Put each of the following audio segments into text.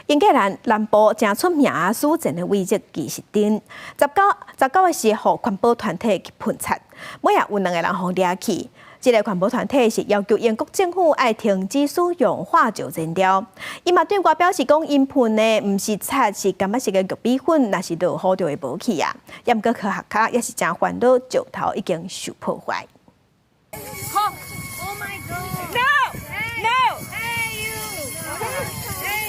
英格蘭南部誠出名史前的遺跡巨石陣，19個時予環保團體去噴漆，尾仔有兩個人予掠去。這个環保團體是要求英國政府愛停止使用化石燃料。𪜶嘛對外表示講，𪜶噴的毋是漆，是柑仔色的玉米粉，若是落雨就會無去啊。毋過科學家也是誠煩惱，石頭已經受破壞。 Oh my God! No! No! Hey you! Hey!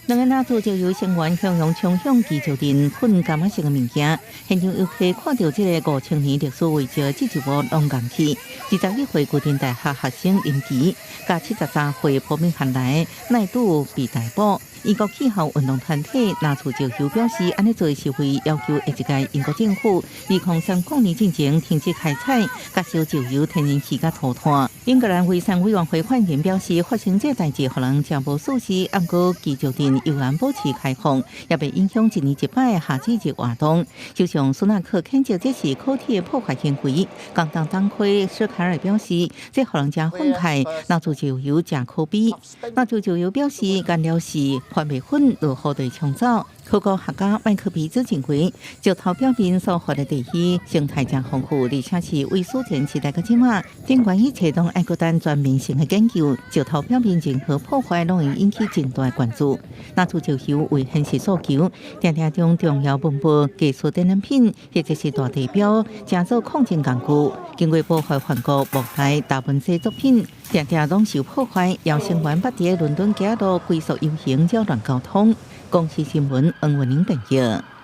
兩個納粹石油成員向用衝向巨石陣噴柑仔色的物件，現場遊客看著這个5000年歷史遺跡，這一幕攏戇去。21歲牛津大學學生林奇，佮73歲伯明翰來的奈杜被逮捕。英國氣候運動團體納粹石油表示，按呢做是為要求下一屆英國政府2030年進前停止開採、佮燒石油、天然氣佮塗炭。英格蘭遺產委員會發言人表示，發生這代誌，予人誠無舒適，毋過巨石陣猶原保持開放，也袂影響一年一擺的夏至日活動。首相蘇納克譴責這是可恥的破壞行為。工黨黨魁史凱爾表示，這予人誠憤慨，納粹石油誠可悲。納粹石油表示，原料是番麥粉落雨就會沖走。考古學家麥克皮茲認為，石頭表面所發的地區生態誠豐富，而且是為史前時代到這馬，儘管一切攏愛閣等全面性的研究，石頭表面任何破壞攏會引起真大關注。納粹石油為現實訴求，定定將重要文物、藝術展覽品或者是大地標，成做抗爭工具。經過破壞梵谷、莫奈、達文西作品，定定攏受破壞。有成員捌佇倫敦街路龜速遊行擾亂交通。公視新聞黃文玲編譯。